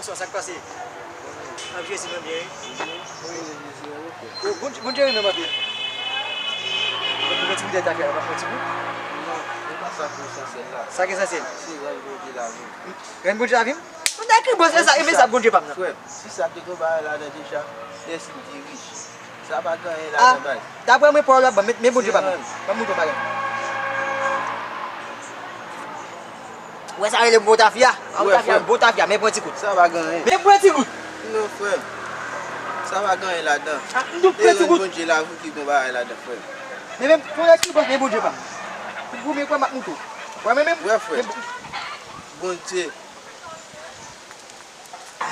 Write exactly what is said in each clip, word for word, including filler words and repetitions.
Sa k pase? Ap jwe si mwen byen, wi. Wi, jezi, wi, wi. Bon, Bondye renmen m anpil. Ou konn ti kout tèt afè la, pa fè ti kout? Non, se pa sa ki esansyèl la. Sa ki esansyèl? Se rann Bondye lavi m. Rann Bondye lavi m? Mwen ta ekri bòs, e sa, e men sa Bondye pa m nan. Frè m, si sa te gen bagay ladan deja, lè si m te rich. Sa pa gen anyen ladan baz. Daprè mwen, pawòl w ap ban m, men, men Bondye pa m. Ban m montre w bagay. Ou wè sa rele bon tafya? A, bon tafya, bon tafya, men pran ti kout. Sa pa gen anyen. Men pran ti kout. Non, frè m. Sa pa gen anyen ladan. A, m tou pran ti kout. Bondye lavi ki gen bagay ladan, frè m. Men, men, pou lè ki bòs, men Bondye pa m. Pou, pou, men kwè m ap montre w. Wè, men, men, wè, frè m. Bondye.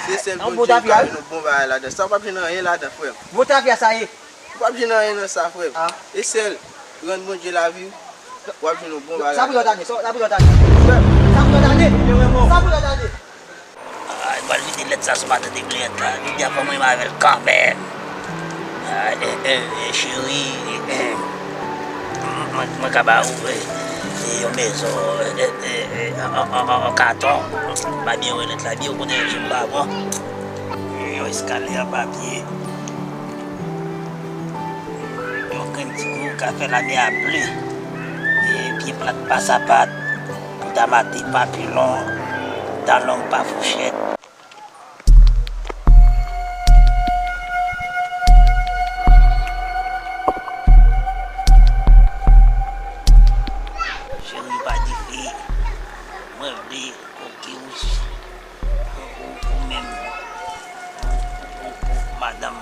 Se sèl Bondye ki ka jwenn yon bon bagay ladan. Sa w p ap jwenn anyen ladan, frè m. Bon tafya sa ye. Ou p ap jwenn anyen nan sa, frè m. E sèl rann Bondye lavi w, w ap jwenn yon bon bagay. Sa pou lòt ane, sa, sa pou lòt ane. Frè m. Sa pou lòt ane. Sa pou lòt ane. Ah, mwen vide lèt sa sou maten de kliyant la. Jodi a fò mwen avè l kanmenm. Ah, eh, eh, eh, cheri, eh, eh, mwen, mwen ka ba ou, eh, eh, yon mezon, eh, eh, eh, eh, an, an, an, an, an katon. M pa byen wè lèt la byen, ou konnen jan m pa bon. Eh, yon eskalye an papye. Yon grenn ti kou ka fè lame a pli. Eh, pye plat pa sapat, bouda mate pa pilon, dan long pa fouchèt. Cheri pa dife, mwen vle koke ou, ou, ou, ou menm, ou, ou, ou, ou, madanm,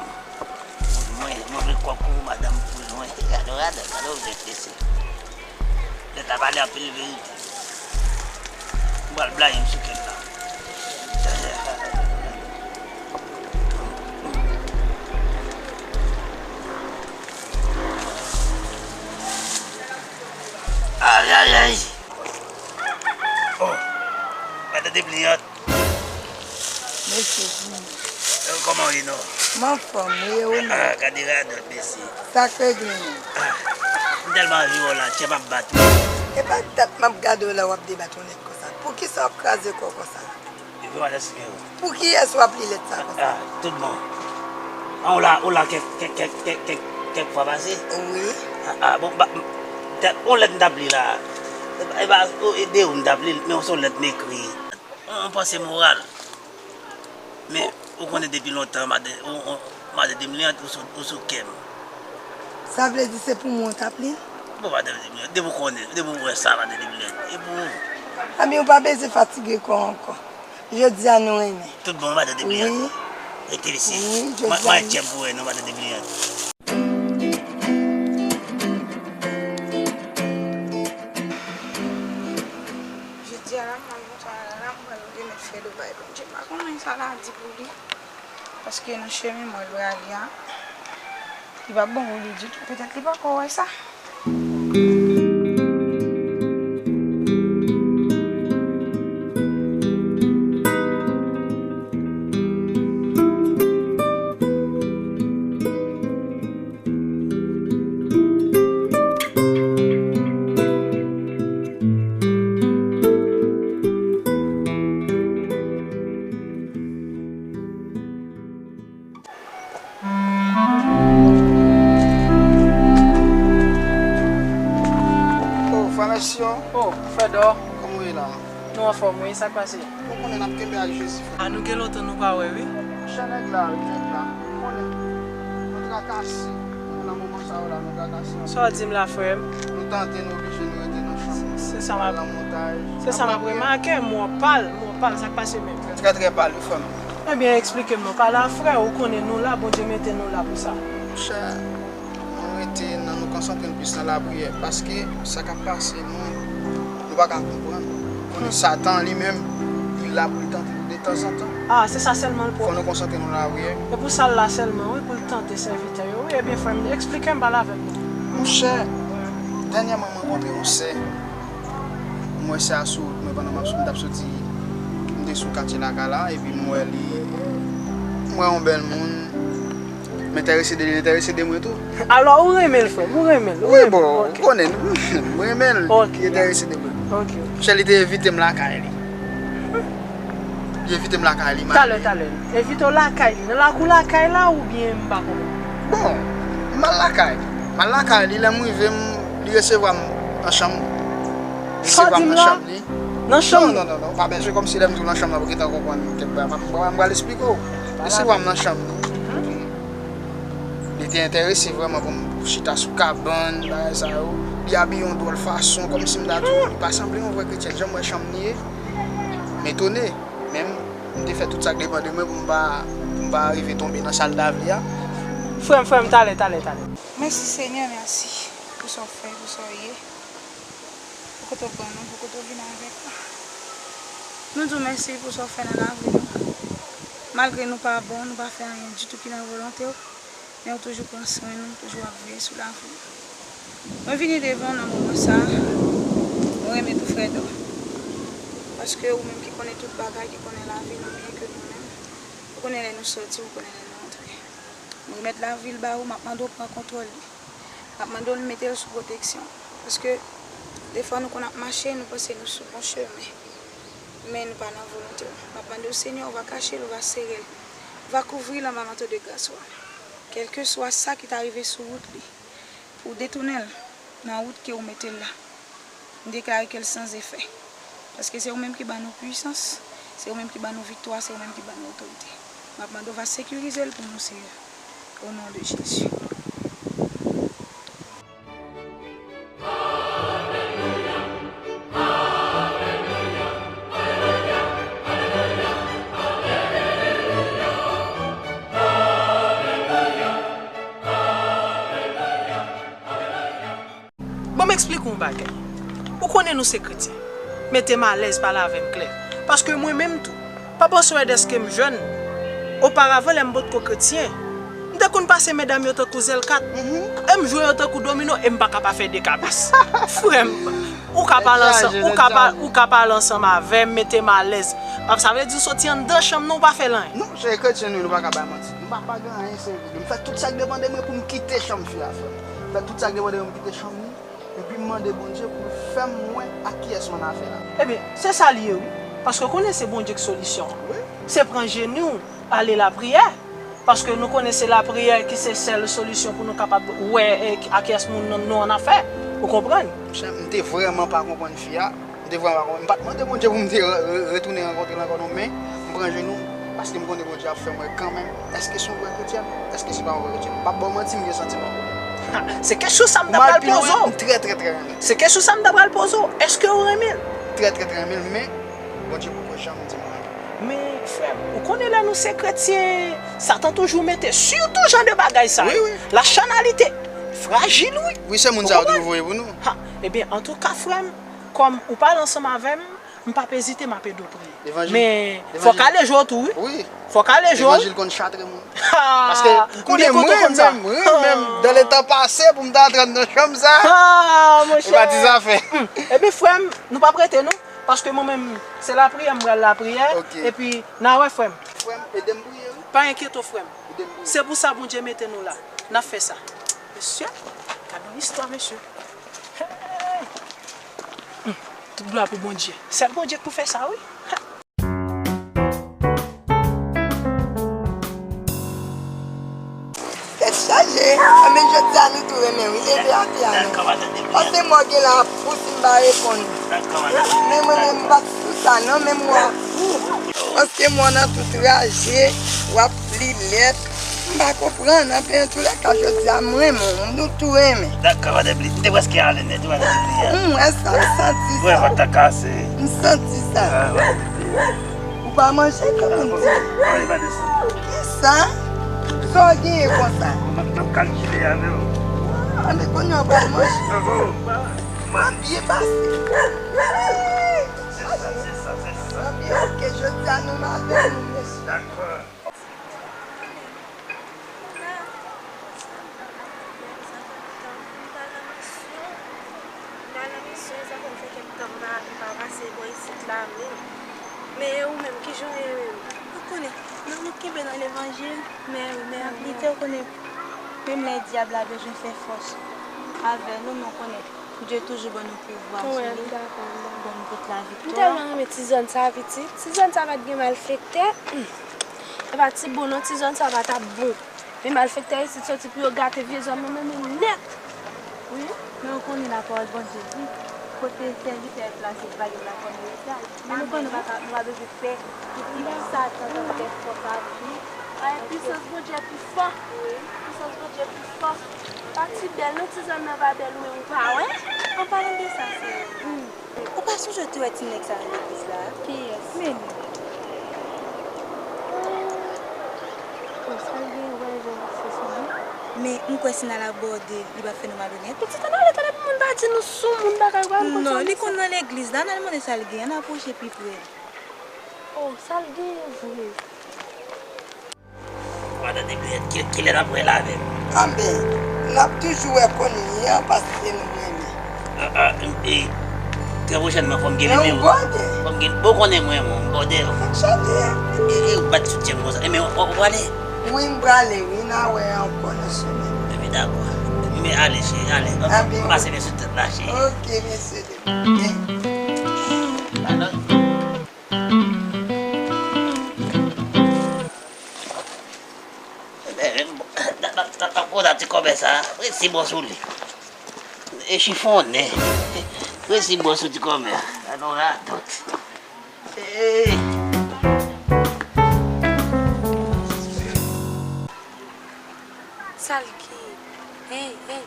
pou mwen, mwen vle kòk ou, madanm, pou mwen. Gade, gade, gade, ou vle pese. Nèg la pale anpil verite. M pral blayi m sou kèk la. Ayayay! Oh! Madan Debliyant! Mesye Jimmy. Eh, kòman w ye non? M anfòm wi, e ou menm? Ah, gade radòt mesye. Sa k regle menm? Ah, m tèlman anvi wè w la, tchè m ap bat wi. E pa tèt m ap gade w la w ap debat yon nèg konsa. Poukisa w ap kraze kò w konsa? Epi madan Simewo. Pou kiyès w ap li lèt sa konsa? Ah, tout bon. Ah, ou la, ou la kèk, kèk, kèk, kèk, kèk, kèk fwa pase? Wi. Ah, ah, bon, ba, m, tèt, yon lèt m t ap li la. E pa, e pa, e de ou m t ap li l, men se yon lèt m ekri. Yon, yon panse moral. Men, ou konnen depi lontan, madan, ou, ou, madan Debliyant, ou sou, ou sou kè m. Sa vle di se pou mwen w t ap li l? Bon, madan Debliyant, depi w konnen, depi w wè sa, madan Debliyant, e pou ou. Anben, ou pa bezwen fatige kò w ankò. Jodi a, nou renmen. Tout bon, madan Debliyant. Wi. Rete isit. Wi, jodi a. Mwen, mwen tchè m pou wè nou, madan Debliyant. Jodi a la, m al nan travay la, m pral remèt Fredo bay Bondye. M pa konnen sa l a di pou li. Paske nan chemen m wè l prale a, li p ap bon pou li ditou. Petèt li poko wè sa. Oh, frè Mèsyon. Oh, frè Dò. Kòman w ye la? Nou anfòm, wi. Sa k pase? Ou konnen n ap kenbe ak Jezi, frè. A, nou gen lontan nou pa wè, wi. Monchè, nèg la, wi, nèg la. Ou konnen, nou trakase. Nan moman sa yo la, nou trakase anpil. Sa w di m la, frè m? Nou tante, nou oblije, nou rete nan chanm. Se sa m ap, se sa m ap remake, mò pal, mò pal, sa k pase menm? Trè, trè pal, wi, frè m. Ebyen, eksplike m non. Pale a frè, ou konnen nou la, Bondye mete nou la pou sa. Monchè, nou rete nan, nou konsantre n plis nan lapriyè, paske sa k ap pase, nou, nou pa ka konprann. Konnen Satan, li menm, li la pou l tante nou detanzantan. Ah, se sa sèlman l pou. Fò nou konsantre nou nan lapriyè. E pou sa l la sèlman, wi, pou l tante sèvitè yo. Wi, ebyen, frè m, eksplike m, pale avè m non. Monchè, dènyèman, m rankontre yon sè. M wè sè a sou wout mwen pandan m ap, m t ap soti, m te sou katye lakay la, epi m wè li, m wè yon bèl moun, m enterese de li, li enterese de mwen tou. Alò, ou renmen l, frè m, ou renmen l, ou renmen l. Wi, bon, ou konnen, m renmen l, li enterese de mwen. Ok. Monchè, li te envite m lakay li. Li envite m lakay li, m ale. Talè, talè. Envite w lakay li. Nan lakou lakay la oubyen m pa konprann? Bon, m al lakay li. M al lakay li, lè m rive, m, li resevwa m nan chanm li. Sa w di m la? Nan chanm li. Nan chanm li? Non, non, non, non, pa bezwen kòmsi lè m di w nan chanm nan pou gentan konprann kèk bagay. M, m, m pral esplike w. Resevwa m nan chanm li. Li te enterese vrèman pou m chita sou kabann, bagay sa yo. Li abiye yon dwòl fason, kòmsi m ta di w, li pa sanble yon vrè kretyen. Jan m wè chanm li ye, m etone. Men m, m te fè tout sa k depann de mwen pou m pa, pou m pa rive tonbe nan sa l ta vle a. Frè m, frè m, talè, talè, talè. Mèsi Senyè, mèsi pou sa w fè, pou sa w ye. Pou kote w pran nou, pou kote w vin avèk nou. Nou di w mèsi pou sa w fè nan lavi nou. Malgre nou pa bon, nou pa fè anyen ditou ki nan volonte w, men w toujou pran swen nou, toujou ap veye sou lavi nou. Mwen vini devan w nan moman sa a, mwen renmen tou frè Dò. Paske ou menm ki konnen tout bagay, ki konnen lavi nou byen ke nou menm, ou konnen lè nou sòti, ou konnen lè nou antre. Mwen remèt lavi l ba ou, m ap mande w pran kontwòl li. M ap mande w mete l sou pwoteksyon. Paske defwa nou konn ap mache, nou panse nou sou bon chemen. Men nou pa nan volonte w. M ap mande w, Senyè, ou va kache l, ou va sere l. Ou va kouvri l anba manto de gras ou a. Kèlkeswa sa ki ta rive sou wout li, pou w detounen l nan wout ke ou mete l la. M deklare ke l san efè. Paske se ou menm ki ban nou pwisans, se ou menm ki ban nou viktwa, se ou menm ki ban nou otorite. M ap mande w va sekirize l pou nou, Seyè. O non de Jezi. Bon, m eksplike w yon bagay. Ou konnen nou se kretyen. Mete m alèz, pale avè m klè. Paske mwen menm tou, pa panse w wè dèske m jèn. Oparavan, lè m potko kretyen, m te konn pase medam yo tankou zèl kat. E m jwe yo tankou domino e m pa ka pa fè de kabis. Frè m, ou ka pale ansanm, ou ka pa, ou ka pale ansanm avè m, mete m alèz. Sa vle di w soti anndan chanm nan, ou pa fè l anyen. Non, se kretyen nou, nou pa ka bay manti. M pa, pa gen anyen serye. M fè tout sa k depann de mwen pou m kite chanm fi a, frè m. M fè tout sa k depann de mwen pou m kite chanm li. Epi m mande Bondye pou l fè m wè ak kiyès m annafè la. Ebyen, se sa l ye, wi. Paske w konnen se Bondye k solisyon an. Wi. Se pran jeni w, ale lapriyè. Paske nou konnen se lapriyè ki se sèl solisyon pou nou kapab wè, e, ak kiyès moun nou annafè. Ou konprann? Monchè, m te vrèman pa konprann fi a. M te vrèman pa konprann. M pa t mande Bondye pou m te re-, re-, retounen rankontre l ankò non, men m pran jenou paske m konnen Bondye ap fè m wè kanmenm èske se yon vrè kretyèn, èske se pa yon vrè kretyèn. M p ap ba w manti, m gen santiman pou li. Ha, se kesyon sa m ta pral poze w. M trè, trè, trè renmen l. Se kesyon sa m ta pral poze w. Èske w renmen l? Trè, trè, trè renmen l, men Bondye poko janm di m anyen. Men, frè m, ou konnen lè nou se kretyen, Satan toujou mete, sitou jan de bagay sa yo. Wi, wi. Lachanalite frajil, wi. Wi, se moun sa yo toujou voye pou nou. Ha, ebyen, antouka, frè m, kòm ou pale ansanm avè m, m p ap ezite, m ap ede w priye. Levanjil, men fòk ale jwe w tou, wi. Wi. Fòk ale jwe w. Levanjil konn chatre moun. Ha! Paske m konnen mwen menm, mwen menm, dan letan pase pou m ta antre nan chanm sa. Ha, monchè. E pa ti zafè. Hmm. Ebyen, frè m, nou p ap rete, non. Paske mwen menm, se lapriyè, m pral lapriyè. Ok. Epi, n a wè, frè m. Frè m, ede m priye, wi. Pa enkyete w, frè m. Ede m priye. Se pou sa Bondye mete nou la. N ap fè sa. Mesye, gad yon istwa, mesye. Hey! Hmm. Tout glwa pou Bondye. Sèl Bondye k pou fè sa, wi. Tèt chaje. Anben jodi a nou tou renmen wi leve atè a non. Paske mò gen la ap fou si m pa reponn. Men mwen menm m pa t sou sa non, men mò ap fou. Paske mò nan tout raje, w ap li lèt. M pa konprann, anfen, antoulèka jodi a m renmen w, nou tou renmen. Dakò, pa de pli. M te prèske ale nèt, pa de pli. M wè sa, m santi sa. Wè, vant la kase. M santi sa. Ou pa manje kòman m di? Kisa? Sa w genyen konsa? M ap kalkile avè w. Anben kounye a w pral manje. Mwen byen pase. Se sa, se sa, se sa. Anben oke, jodi a nou mal de moun mesye. Dakò. M pa nan misyon, sa fè m fè kèk tan m pa, m pa pase bò isit la menm. Men e ou menm, kijan w ye menm? Ou konnen, nan nou kenbe nan levanjil. Mèwi, mèwi. N ap lite, ou konnen. Menm lè dyab la bezwen fè fòs avè nou, men ou konnen. Bondye toujou ban nou pouvwa sou li. Ban nou tout laviktwa. M tèlman renmen ti zòn sa, pitit. Ti zòn sa pa t gen malfektè. Hmm. E pa ti bon non, ti zòn sa pa t ap bon. Men malfektè isit soti pou yo gate vye zòn nan men men nèt. Wi. Men ou konnen lapawòl Bondye di, kote sèvitè plase, li pa gen lapawòl legal. Men nou konnen nou pa ka, nou pa bezwen pè. Epi Satan, tankou bèf fò pa ap viv. Ay, pisans Bondye pi fò. Wi. Pisans Bondye pi fò. Pati bèl, non, ti zòn nan pa bèl, ou menm ou pa wè. An palan de sa, sè. Hmm. Ou pa sonje w te wè ti nèg sa nan legliz la? Kiyès? Men li. Oh, sa l gen wè, se sou li. Men m kwè si n al abòde l, li p ap fè nou malonèt. Pitit, ann ale, tande pou moun pa di nou sou moun bagay, wè, m konn sa. Non, li konn nan legliz la, ann al mande sa l gen, ann apwoche pi pre. Oh, sa l genyen vre? Madan Negliyèt, ki, kilè n ap wè l avè m? Anben, n ap toujou wè kounye a paske nou renmen. Ah, ah, e, e, trè pwochènman, fò m gen nimewo. Fò m gen, bon, konnen mwen, mwen, m bòdè. Fò m chanje. E, e, ou bat soutyen m konsa. E, men, w, w prale? Wi, m prale, wi, n a wè ankò nan semèn. Ebyen, dakò. Men ale, cheri, ale. Anben, pase men sou tèt la, cheri. Ok, mesye. Alò. Pran ti kòmè sa, resi bò sou li. E chifonnen. Resi bò sou ti kòmè a. Sa nou radòt. Hey. Sa l gen? Hey, hey.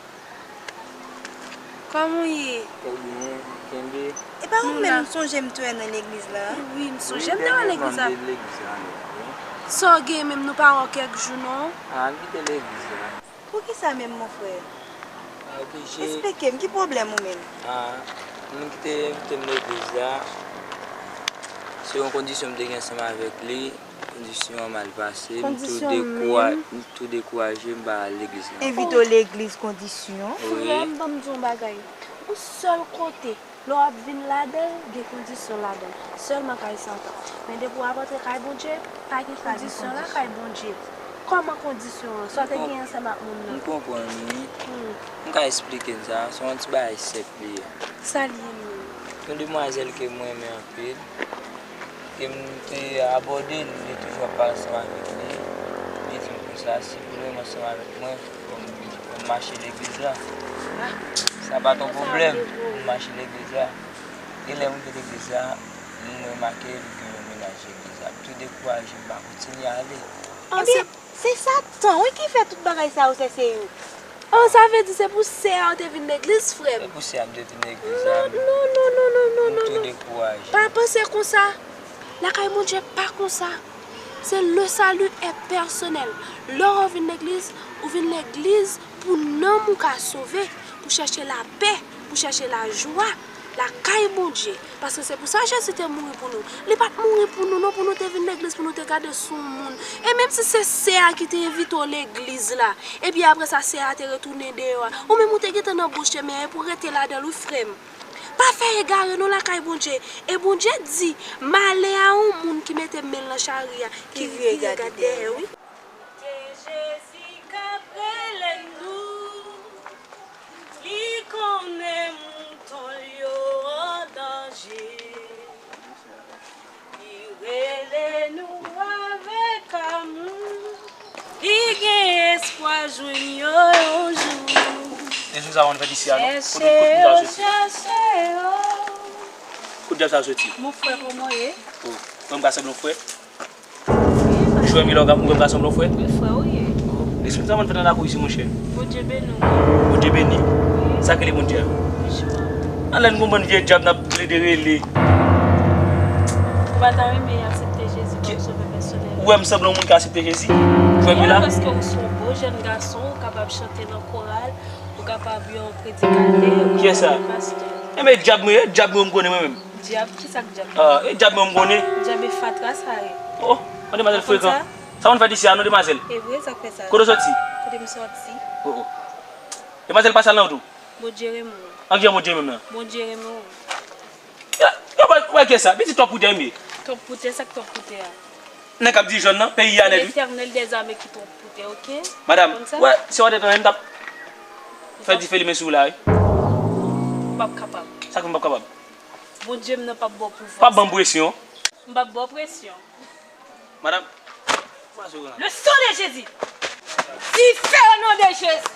Kòman w ye? Trè byen, kenbe. E pa ou menm m sonje m te wè nan legliz la? Wi, m sonje m te wè nan legliz la. Sa w gen menm, nou pa wè w kèk jou non. Ah, m kite legliz la. Poukisa menm, mon frè? Esplike m, ki pwoblèm ou menm? Ah, moun ki te envite m legliz la, se yon kondisyon m te gen ansanm avèk li. Kondisyon an mal pase, m tou dekoura-, m tou dekouraje, m pa al legliz la ankò. Envite w legliz, kondisyon? Wi. Frè m, ban m di w yon bagay. Yon sèl kote, lè w ap vin ladan l, gen kondisyon ladan l. Sèlman kay Satan. Men depi w ap antre kay Bondye, pa gen kondisyon lakay Bondye. Kòman kondisyon an? Sa w te gen ansanm ak moun nan? M konprann, wi. Hmm. M ka esplike n sa, se yon ti bagay senp li ye. Sa l ye menm? Yon demwazèl ke m renmen anpil. Ke m te abòde l, li toujou ap pale ansanm avèk li. Li di m konsa, si pou l renmen ansanm avèk mwen, fò m, fò m mache legliz la. Sa pa t yon pwoblèm pou m mache legliz la. E lè m rive legliz la, m remake l gen yon mennaj legliz la. M tou dekouraje, m pa kontinye ale. Ebyen, se Satan, wi, ki fè tout bagay sa yo, sè Seyou. Oh, sa vle di se pou sè a w te vin legliz, frè m? Se pou sè a m te vin legliz la. Non, non, non, non, non, non, non, non. M tou dekouraje. Pa panse konsa. Lakay Bondye pa konsa. Se le salut est personnel. Lè w vin legliz, ou vin legliz pou nanm ou ka sove, pou chèche lapè, pou chèche lajwa. Lakay Bondye. Paske se pou sa Jezi te mouri pou nou. Li pa t mouri pou nou non, pou nou te vin legliz, pou nou te gade sou moun. E menm si se sè a ki te envite w legliz la, epi apre sa sè a te retounen deyò a, ou menm ou te gentan nan bon chemen an, epi w rete ladan l wi, frè m. Pa fè egare non lakay Bondye. E Bondye di, malè a yon moun ki mete men l nan chari a, ki vire gade dèyè, wi. Se Jezi k ap rele nou. Li konnen mouton l yo an danje. Li rele nou avèk amou. Li gen espwa jwenn yo yon jou. E jou sa w ann fèt isi a non? Kote, kote djab sa soti? Kote djab sa soti? Mon frè, kòman w ye? Oh, mwen m ka sanble yon frè? Ou jwe mi lòg ap mwen ka sanble yon frè? Wi, frè ou ye. Oh, espri sa w ann fèt nan lakou isi, monchè? Bondye beni w. Bondye beni? Wi. Sa k rele Bondye a? Franchman. Anlè n konprann vye djab n ap plede rele. Ou pa ta renmen aksepte Jezi kòm sovè pèsonèl? Ou wè m sanble yon moun ki aksepte Jezi? Jwe mi la? Paske ou se yon bon jèn gason, ou kapab chante nan koral, ou kapab yon predikatè, ou kapab yon pastè. Enben, djab mwen ye, djab mwen m konnen mwen menm. Dyab, kisa k dyab? Ah, e dyab mwen m konnen. Dyab e fatra sa ye. Oh, yon demwazèl frekan. Sa w konn fè isi a non, demwazèl? E vre, sa k fè sa? Kote w soti? Kote m soti? Oh, oh. Demwazèl pa sal nan wout ou? Bondye renmen w. An ki jan Bondye renmen m nan? Bondye renmen w. Yo, yo, wè, wè kè sa, pitit twòp poutè m ye. Twòp poutè, sa k twòp poutè a? Nèg k ap dirijan nan, peyi a nèt wi. Letènèl dèzame ki twòp poutè, oke? Madanm, wè, si w te tande m t ap fè dife limen sou ou la wi. M p ap kapab. Sa k fè m p ap kapab? Bondye m nan p ap ba w pouvwa sa. Pa ban m presyon. M p ap ba w presyon. Madanm, pa sou nan. Le sang de Jésus! Dife o non de Jezi!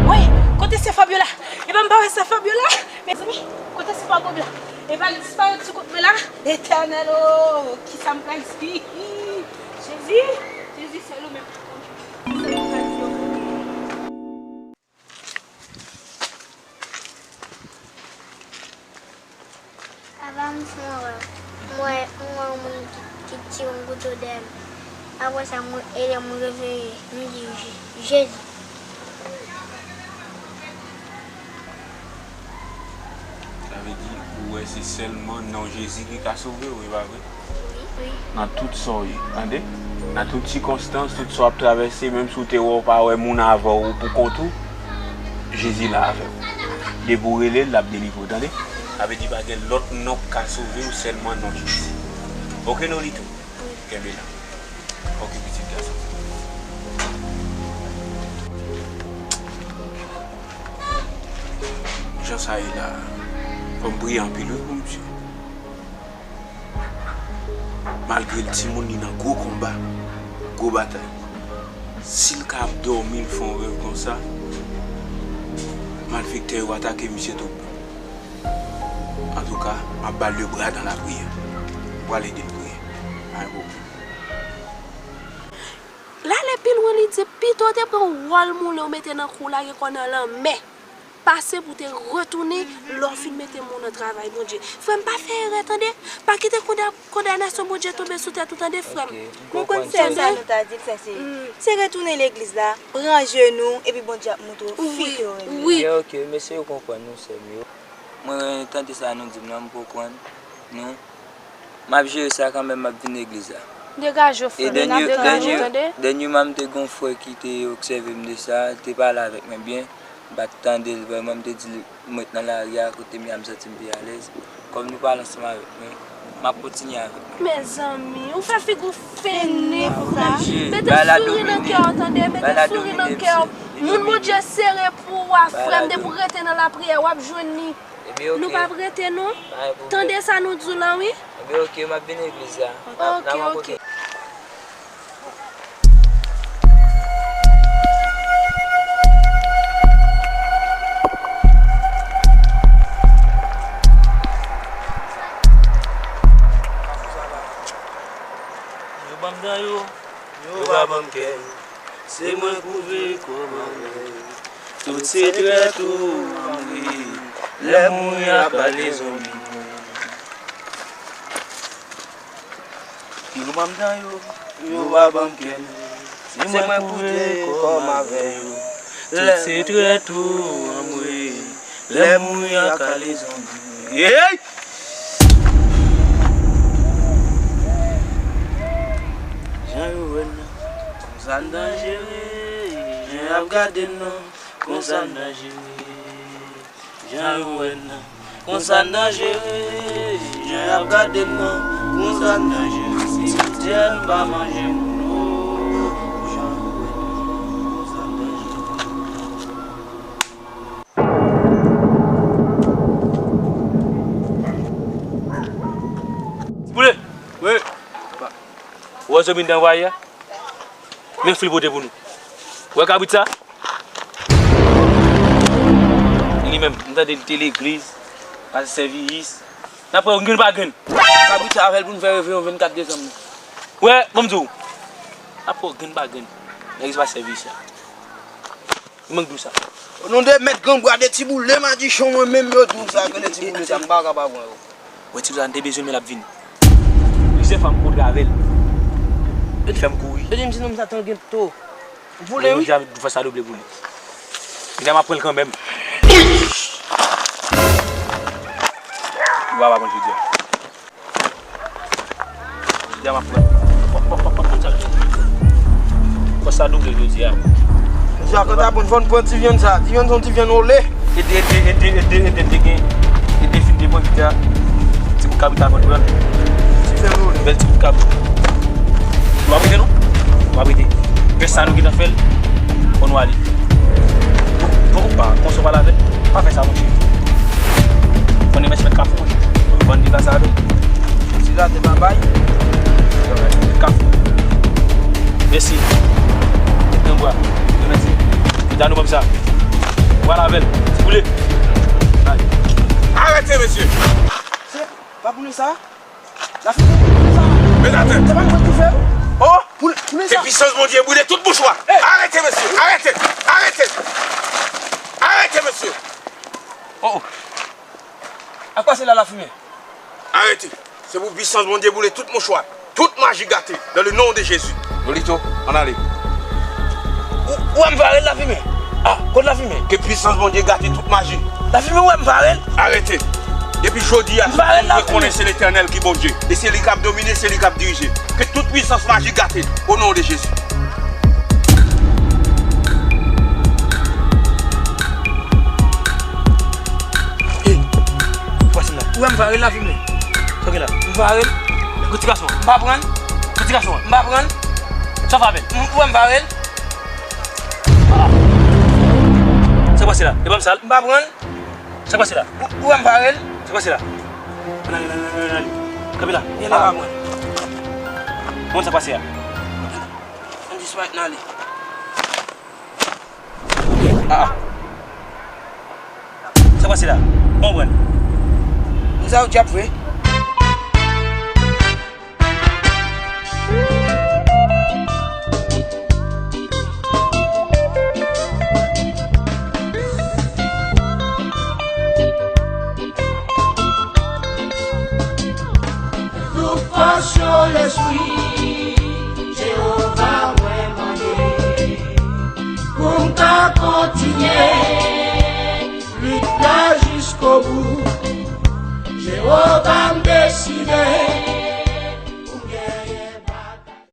Wi, kote sè Fabiola? Epa m pa wè sè Fabiola. Mezanmi, kote sè Fabiola? Epa l disparèt sou kont mwen la. Letènèl o, kisa m pral di? Jezi, Jezi, sèl ou menm ki konnen. Kisa m pral di yo? Papa, m fè yon rèv. M wè, m wè yon moun ki, ki tire yon kouto dèyè m. Apre sa, mwen, e lè m reveye, m di, "Je-, Jezi." Sa vle di, ou wè se sèlman non Jezi ki ka sove w, e pa vre? Wi, wi. Nan tout sa w ye, tande? Nan tout sikonstans, tout sa w ap travèse, menm si w te wè w pa wè moun avè w, ou pou kont ou, Jezi la avè w. Depi w rele l, l ap delivre w, tande? Sa vle di pa gen lòt non k ka sove w, sèlman non Jezi. Oke, Nolito? Kenbe la. Oke, pitit gason. Jan sa ye la, fò m priye anpil wi pou misye. Malgre l timoun, li nan gwo konba, gwo batay. Si l ka ap dòmi, l fè yon rèv konsa, malfektè yo atake misye tou. Antouka, m ap ba l le bras dans la prière. M pral ede l priye. Pa gen pwoblèm. L ale pi lwen, li di, "Pito w te pran wòl moulen w mete nan kou w lage kò w nan lanmè, pase pou w te retounen lè w fin mete men w nan travay Bondye." Frè m, pa fè erè, tande. Pa kite konda-, kondanasyon Bondye tonbe sou tèt ou, tande, frè m. Ok, m konprann. Ou konn sèl sa nou ta di l fè, se, se retounen legliz la, pran jenou, epi Bondye ap montre w fi ke w renmen. Wi, wi. Ok, ok, mesye yo konprann nou, sè m yo. Mwen tande sa nou di m nan, m konprann nou. M ap jere sa kanmenm, m ap vin legliz la. Degaje w, frè m, n ap degaje w, tande? Dènyèman, m te gen yon frè ki te obsève m de sa, li te pale avèk mwen byen. M pa t tande l vrèman, m te di l, m ret nan lari a, kote m ye a, m santi m pi alèz. Kòm nou pale ansanm avèk mwen, m ap kontinye avèk mwen. Mezanmi, ou fè figi w fennen, frè m. Mete souri nan kè w, tande? Mete souri nan kè w. Moun Bondye sere pou ou a, frè m, depi w rete nan lapriyè, w ap jwenn li. Ebyen, oke. Nou p ap rete, non. Pa gen pwoblèm. Tande sa nou di w lan, wi. Ebyen, oke, m ap vin legliz la. N ap, n ap rankontre. Oke, oke. Yo ban m dan yo. Yo pa ban m kè yo. Se mwen k ouvri kò m avè yo. Tout se trèt ou anmwey. Lè m mouri a pale zonbi. Yo ban m dan yo. Yo pa ban m kè m. Se mwen k ouvri kò m avè yo. Tout se trèt ou anmwey. Lè m mouri a kale zonbi. Hey! Jan yo wè n nan, konsa n danjere. Jan y ap gade n nan, konsa n danjere. Jan yo wè n nan, konsa n danjere. Jan y ap gade n nan, konsa n danjere. Simityè n pa manje moun, o. Jan yo wè n nan, konsa n danjere. Boule! Wi. Ou wè zanmi n te anvayi a? Men fil pote pou nou. Ou wè kabrit sa? Li menm, m tande li te legliz, pase sèvis. N ap wè grenn pa grenn. Kabrit sa avè l pou n fè reveyon vennkat desanm nan. Ou wè, ban m di w. N ap wè grenn pa grenn. Nèg se pa sèvis la. Li mank di w sa. O non de mèt, grangou a, de ti boule madichon, mwen menm yo di w sa, ke de ti boule sa, m pa ka pa pran yo. Wè ti boule sa, n te bezwen, men l ap vini. Plizyè fwa m kontre avè l. Yo te fè m kouri. Yo di m ti nonm sa tan gen to. Boule, wi. Jodi a, fè sa double boule. Jodi a, m ap pran l kanmenm. Ou pa pa pran jodi a. Jodi a m ap pran. Fò sa double jodi a. Jodi a, kanta bon, fò n pran ti vyann sa. Ti vyann se yon ti vyann ole. Ede, ede, ede, ede, ede, te gen. Ede fin de pran jodi a. Ti bout kabrit la fò n pran. Ti vyann ole. Bèl ti bout kabrit. Ou ap rete non? Ou ap rete. Men sa nou gentan fè l. Fò nou ale. Bon, pa konsa w pale avè l. Pa fè sa, monchè. Konnen mèsi mèt Kafou, monchè. Vann li la sa tou. Si la te pa bay. Kafou. Mèsi. Nan bwa. Mèsi. Kite nou kòmsa. Vwala avè l. Ti boule. Ay. Arete, mesye! Se pa pou nou sa? Lafimen, pou nou sa? Met atè. Se pa nou ki fè. Oh! Pou, pou nou sa? Ke pisans Bondye boule tout bouch ou a. Hey! Arete, mesye! Arete! Arete! Arete, mesye! Oh, oh. Ak pa se la lafimen? Arete. Se pou pisans Bondye boule tout mouchwa, tout maji gate, dans le nom de Jésus. Lolito, ann ale. Ou, ou wè m vare l lafimen? Ah, kot lafimen? Ke pisans Bondye gate tout maji. Lafimen, ou wè m vare l? Arete. Depi jodi a, m vare l lafimen. Mwen konnen se Letènèl ki Bondye. E se li k ap domine, se li k ap dirije. Ke tout pisans maji gate, o non de Jezi. Hey, pase la. Ou wè m vare l lafimen? Sa w gen la? M vare l. Kote ti gason an? M pa pran l. Kote ti gason an? M pa pran l. Sa w fè avè l? M, ou wè m vare l? Ah. Sa k pase la? E pa m sa l? M pa pran l. Sa k pase la? Ou, ou wè m vare l? Sa k pase la? Ann ale, ann ale, ann ale, ann ale. Kanpe la. Gen lè m pa pran l. Bon, sa k pase a? Ann jis pa n ale. Ah, ah. Sa k pase la? Bon, pran. Ou sa ou djab vre? Tout fòs yo lespri Jewova mwen mande pou m ka kontinye lit la jiskobou. Jewova m deside